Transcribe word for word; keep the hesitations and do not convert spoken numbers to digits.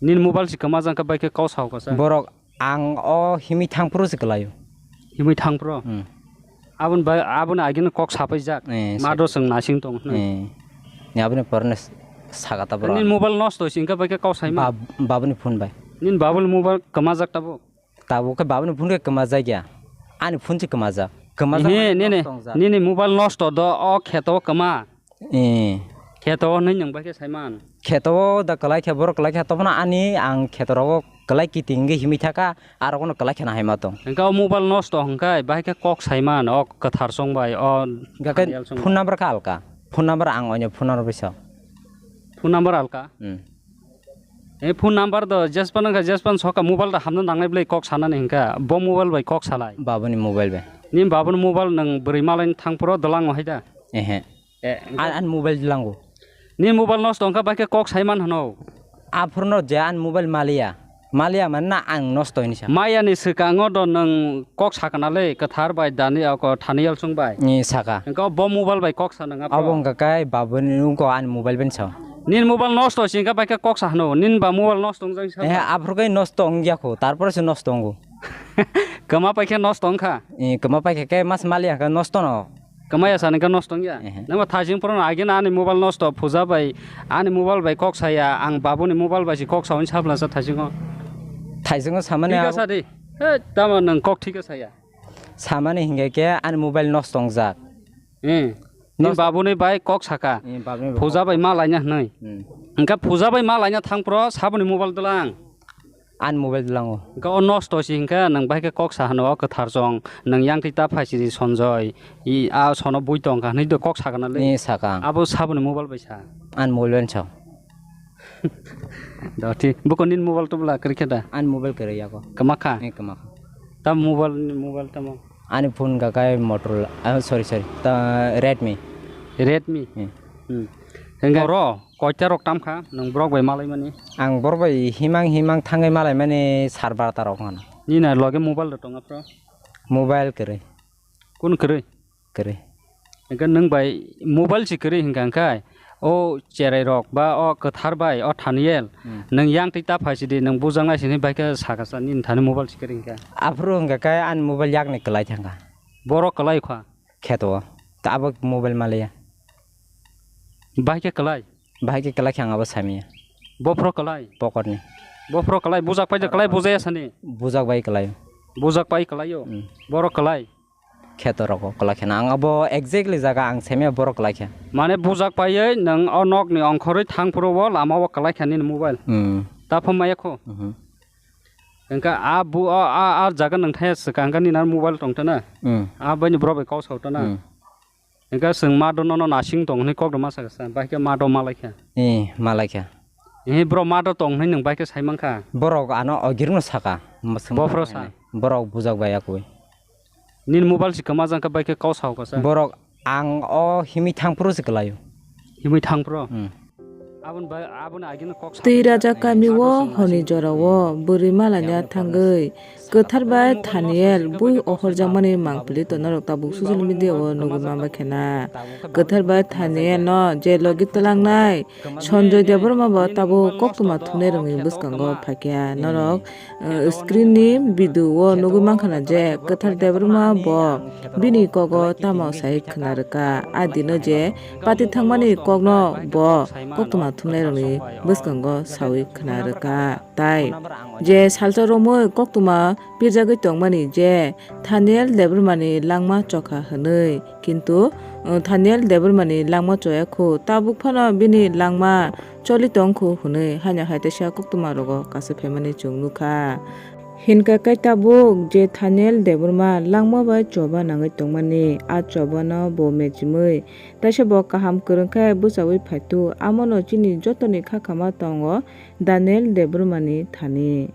Nini mobile si kwmajak khe bai khe kok sao kasa. Borok ang o himwi thangphuru se kwlaio. Himwi thangphuru? Hmm. Aboni bai, aboni agini kok sapaijak. Eh, ma sa- do chwng nasing tong hwnwi. Eh. Ni aboni porno s-, saka ta borok. Nini mobile nosto si hwnkhe bai khe kok saima? Bab-, babuni phone bai. Nini babuni mobile kwmajak tabuk? Tabuk khe babuni phone khe kwmajak ya. Ani phone se kwmajak. Kwmajak. Ehe, mane nini, nosto wngjak. Nini mobile nosto do o kheto kwma. Eh. Kheto hwnwi nwng bai khe saiman. Kheto o da kwlai khe borok kwlai khe tobono ani ang kheto rogo kwlai kiting wngwi himwi thaka, aro kono kwlai kheno hai ma tong. Hwnkhe o mobile nosto hwnkhe bai khe kok saiman o kwthar chwng bai o. Hwnkhe khe Daniel chwng phone bai. Number khe alka. Phone number ang oino phone number bisa. Phone number alka? Hmm. E phone number do jespan wngkha jespan soka mobile da hamna nangnai bwlai kok sanani hwnkha bo mobile bai kok salai. Babuni mobile bai. Ni babuni mobile nwng bwrwi malai thangphuru dwlango hai da? Ehe. Eh, an, an mobile lango. Ni mobile nosto wngkha bai khe kok saiman hwno. Aphurno je an mobile maliya. Maliya man na ang nosto hinwi sa. Maya ni swkango do nwng kok sakana le kwthar bai dani ako thani yalsung bai. Ni saka. Wngkha bo mobile bai kok sa nwng aphuru. Abo wngkha kai babuni wngko an mobile bai sa. Nin mobile nosto si wngkha bai khe kok sa hwno. Nin ba mobile nosto wngjak sa. Eh, aphuru kai nosto wngya kho. Tarpore se nosto wngo. Kwma pai khe nosto wngkha. Eh, kwma pai khe kai mas maliya khe nosto no. Kwmaya sani khe nosto wngya? Ehe. Nangba thaising phuru no agini ani mobile nosto, puja bai ani mobile bai kok saya, ang babuni mobile bai se kok sawi sabla sa thaisingo. Thaisingo samani thik abo. Asa di. He, tamo nwng kok thik saya. Samani hingke ke ani mobile nosto wngjak. Hmm. Ni nosto babuni bai kok saka. Eh, babuni bai puja kok bai ma laina hwnwi. Hmm. Hingke puja bai ma laina thang phuru saboni mobile dwlang. Ani mobile dwlango. Hingke o nosto si hingke nwng bai khe kok sa hano o kwthar chwng nwng yang twi ta phaisidi Sanjoy i a sono bui tong kha hwnwi do kok sakana le. Ni saka ang. Abo saboni mobile bai sa. Ani mobile bai sa. Do thi buko nini mobile tubla kwrwi khe da. Ani mobile kwrwi yago. Kwma kha? Ni kwma kha. Ta mobile ni mobile tamo? Ani phone ga kai Motorola. Ah, sorry, sorry. Ta Redmi. Redmi? Hmm. Hmm. Hingke oro koita rok tam kha nwng borok bai malai mani? Ang borok bai himang himang thangwi malai mani sar barta rok hwn. Nini loge mobile rok tongo phro? Mobile kwrwi. Kun kwrwi? Kwrwi. Hingke nwng bai mobile si kwrwi hingka hingkai o cherai rok ba o kwthar bai o Thaniel, hmm, nwng yang twi ta phaisidi nwng bujaknai sini bai khe sakasa nini thani mobile si kwrwi hingka. Aphuru hingka khe ani mobile yakni kwlai thangkha. Borok kwlai kha. Kheto o. Ta abo mobile maliya. Bahai khe kwlai? Bahai khe kwlai khe ang abo samiya. Bophro kwlai? Pocket ni. Bophro kwlai, bujak pai de kwlai, bujaya sani? Bujak bai kwlai. Bujak pai kwlai o? Hmm. Borok kwlai? Kheto rogo kwlai khe na. Ang abo exactly jaga ang samiya borok kwlai khe. Mane bujak paiwi nwng o nok ni ongkhorwi thang phuru o lama o kwlai kha nini mobile? Hmm. Ta phone maya kho? Mhm. Hingke a bu-, a, a, a jaga nwng thaya swkang hingke nini aro mobile tong tana? Hmm. A bai ni borok bai kok sao tana? Hmm. Hingke chwng ma do nono nasing tong hinwi kok rwma sakha sa, bai khe ma do malai kha. Eh, malai kha. Eh, bro ma do tong hinwi nwng bai khe sai mankha. Borok ano ogirno saka. Bophro sa. Borok bujak bai akui. Nini mobile si kwmajak khe bai khe kok sao kha sa. Borok ang o himwi thang phuru se kwlaio. Himwi thang phuru? Hmm. Aboni bai, aboni agini kok sa. Twi raja kami o honi jora o bwrwi malanya thangwi kwthar bai Thaniel bui ohorjakmani mangpili tono rok tabuk social media o nugwi manba khena. Kwthar bai Thaniel no je logi twlangnai Sanjoy Debbarma bo tabuk koktwma thumnai rokni bwskango phaikha norok. Uh, screen ni video o nugwi mankha na je kwthar Debbarma bo bini kogo tamo sai khna rwkha. A dino je pati thangmani kokno bo koktwma thumnai rokni bwskango sawi khna rwkha. Tai je salsa romwi koktwma pirjagwi tongmani je Thaniel Debbarma ni langma chokha hwnwi. Kintu, uh, Thaniel Debbarma ni langma choya khu, tabuk phano bini langma choli tong khu hwnwi haino hai teisa koktwma rogo kasu phaimani chwng nukha. Hinkha khe tabuk je Thaniel Debbarma langma bai choba nangwi tongmani, a choba no bo mechimwi taisa bo kaham kwrwng khe bwchaui phaitu, amono chini jotoni kha khama tongo Daniel Debbarma ni thani.